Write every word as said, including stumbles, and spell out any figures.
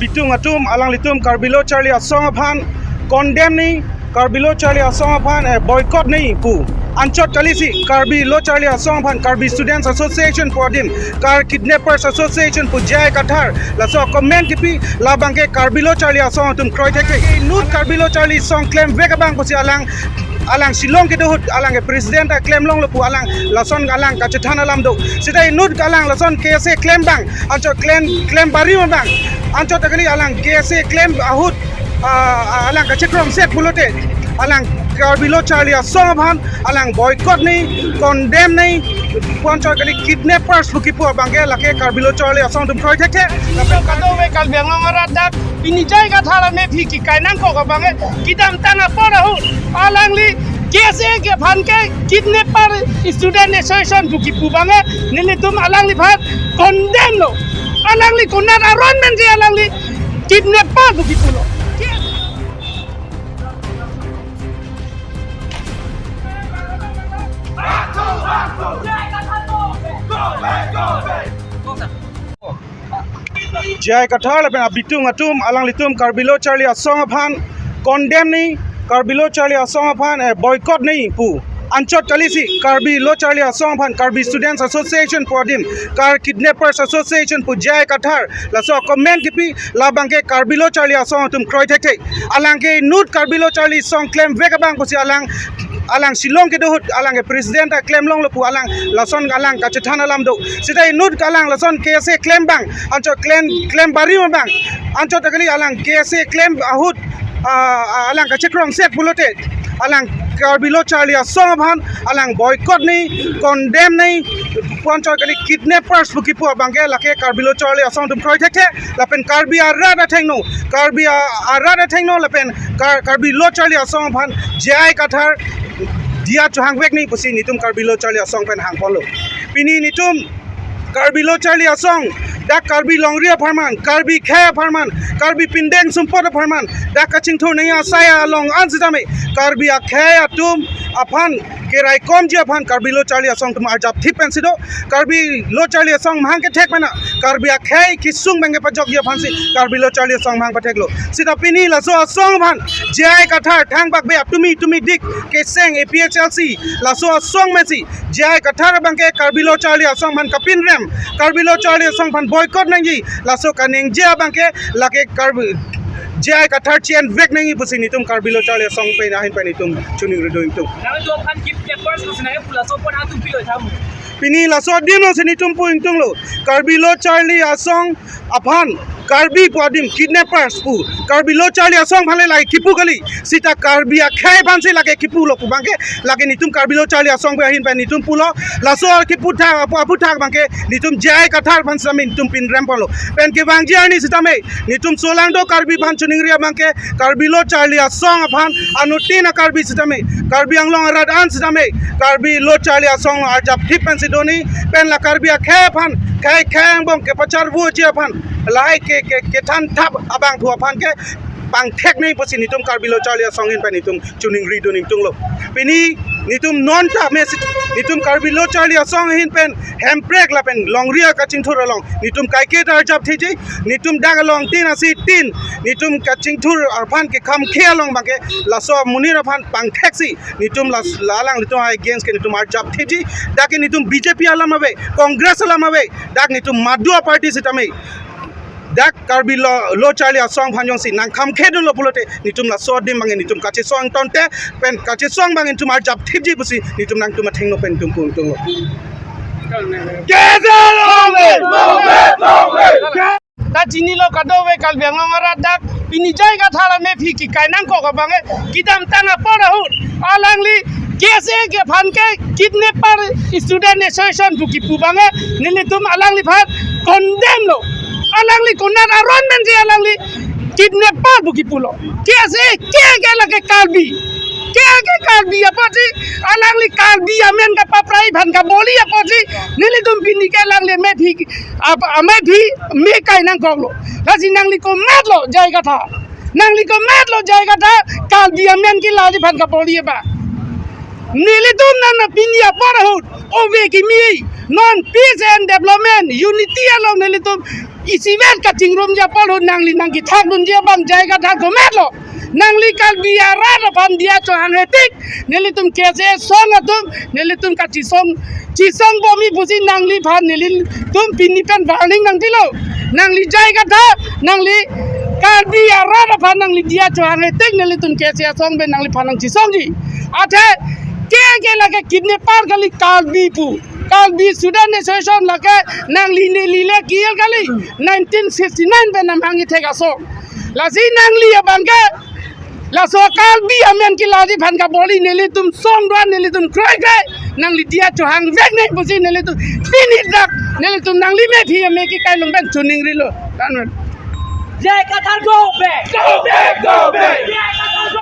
Bitung atum alanglitum Karbi Lo Charli Asong aphan condemn nangji, Karbi Lo Charli Asong aphan eh, boycott nangji pu. Anchot kali si Karbi Lo Charli Asong aphan Karbi Students Association pu adim, Kar Kidnappers Association pu J I Kathar laso comment kipi, labang ke Karbi Lo Charli Asong atum kroi thekthe. Inut Karbi Lo Charli Asong klemvek abang pusi alang, alang Shillong kedo ahut alang ke president ta klemlonglo pu alang lason alang kachethan alam do. Seta inut alang lason K S A klem abang, anchot klem, klem barim abang, anchot kali alang K S A klem ahut, ah, alang kachekrongset pulote alang Karbi Lo Charli Asong aphan alang boycott nangji, condemn nangji, pu anchot kali kidnappers pu kipu abang ke lake Karbi Lo Charli Asong atum kroi thekthe. Lapen kadokave Karbi Anglong arat dak pini J I Kathar amephi kekai nangkok abang ke kedamtang apor ahut alangli K S A ke aphan ke kidnapper, Student Association pu kipu abang ke nelitum alangliphan condemn lo. Alangli konat aron pensi alangli kidnapper pu kipulo. J I Kathar lapen abitung atum alanglitum Karbi Lo Charli Asong aphan condemn nangji, Karbi Lo Charli Asong aphan eh, boycott nangji pu. Anchot kali si Karbi Lo Charli Asong aphan Karbi Students Association pu adim, Kar Kidnappers Association pu J I Kathar laso comment kipi, labang ke Karbi Lo Charli Asong atum kroi thekthe. Alang ke inut Karbi Lo Charli Asong klemvek abang pusi alang, alang Shillong kedo ahut alang ke president ta klemlonglo pu alang lason alang kachethan alam do. Seta inut alang lason K S A klem abang, anchot klem, klem barim abang, anchot kali alang K S A klem ahut, ah, alang kachekrongset pulote alang Karbi Lo Charli Asong aphan alang boycott nangji, condemn nangji, pu anchot kali kidnappers pu kipu abang ke lake Karbi Lo Charli Asong atum kroi thekthe. Lapen Karbi arat athengno, Karbi a-, arat athengno lapen Kar-, Karbi Lo Charli Asong aphan J I Kathar diya chohangvek nangji pusi nelitum Karbi Lo Charli Asong pen hangponlo. Pini nelitum Karbi Lo Charli Asong, dak Karbi longri apharman, Karbi akhei apharman, Karbi pindeng sumpot apharman dak kachingthur nangji asai along an sitame Karbi akhei atum aphan keraikomji aphan Karbi Lo Charli Asong atum arjap thip pensi do. Karbi Lo Charli Asong mahang kethek mena Karbi akhei kesung abang kepajokji aphansi Karbi Lo Charli Asong mahang patheklo. Seta pini laso asong aphan J I Kathar thangbak be atumi tumi dik keseng A P H L C laso asong pensi J I Kathar abang ke Karbi Lo Charli Asong aphan kapinrem, Karbi Lo Charli Asong aphan boycott nangji, laso kaningje abang ke lake Karbi J I Kathar chi-envek nangji pusi nelitum Karbi Lo Charli Asong pen ahin pen nelitum choningri do ingtung. Nangtum aphan kidnappers pusi nangpu laso aphan atum pilo thamu. Pini laso adim lo si nelitum pu ingtunglo. Karbi Lo Charli Asong aphan Karbi pu adim kidnappers pu. Karbi Lo Charli Asong aphan le lake kipu kali. Seta Karbi akhei aphansi lake kipulo pu abang ke lake nelitum Karbi Lo Charli Asong pen ahin pen nelitum pulo. Laso kipu thak, apu, aputhak abang ke nelitum J I Kathar aphan sitame nelitum pinrem ponlo. Pen kevangji arni sitame nelitum solangdo Karbi aphan choningri abang ke Karbi Lo Charli Asong aphan anuttin a-Karbi sitame, Karbi Anglong arat an sitame Karbi Lo Charli Asong arjap thip pensi do nangji, pen la Karbi akhei aphan, khei khei angbong kepacharvoji aphan lahai ke, ke, kethan thap abangphu aphan ke pangthek nangji pusi nelitum Karbi Lo Charli Asong ahin pen nelitum choningri do ingtunglo. Pini nelitum non ta mesi nelitum Karbi Lo Charli Asong ahin pen Hemprek lapen longri akachingthur along nelitum kaike ta arjap thipji, nelitum dak along tin asi tin nelitum kachingthur aphan kekham khe along abang ke laso amonit aphan pangtheksi nelitum las-, la alanglitum against ke nelitum arjap thipji. Dak ke nelitum B J P alam ave, Congress alam ave, dak nelitum madu a-party sitame dak Karbi Lo, Lo Charli Asong aphan jongsi nangkham khe dunlo pulote nelitum laso adim abang nelitum kachesong tangte pen kachesong abang nelitum arjap thipji pusi nelitum nangtum athengno pen nelitum pu ingtunglo. Ta chinilo kadokave Karbi Anglong arat dak pini J I Kathar amephi kekai nangkok abang ke kedamtang apor ahut alangli K S A ke aphan ke kidnapper, Student Association pu kipu abang ke nelitum alangliphan condemn lo. Alangli konat aron pensi alangli kidnapper pu kipulo. K S A ke ke lake Karbi. Ke ke Karbi apotsi alangli Karbi amen kapaprai aphan kaboli apotsi nelitum pini ke alangli amephi ap-, amephi me kai nangkoklo. Lasi nangli komatlo J I Kathar. Nangli komatlo J I Kathar Karbi amen ke lali aphan kaboli abang. Nelitum nang pini apor ahut ove kimi, Non peace and development, unity along nelitum isivet kachingrumji apor ahut nangli nangkethakdunji abang J I Kathar komatlo. Nangli Karbi arat aphan diya chohanghe tik, nelitum K C A song atum, nelitum kachisong, chisong bomji pusi nangliphan nelitum pini pen warning nangpilo. Nangli J I Kathar, nangli Karbi arat aphan nangli diya chohanghe tik, nelitum K C A song pen nangliphan nangchisongji. Athe, ke ke lake kidnapper kali Karbi pu. Karbi Student Association lake nangli neli le kiyel kali nineteen fifty-nine pen namhang ithek asong. Lasi nangli abang ke laso Karbi amen kilaji aphan kabor-i nelitum song do-an nelitum kroikre nangli diya chohangvek nang pusi nelitum pini dak nelitum nangli mephi ame kekai along pen choningrilo. Tanun. J I Kathar go back! Go back, go back! J I Kathar go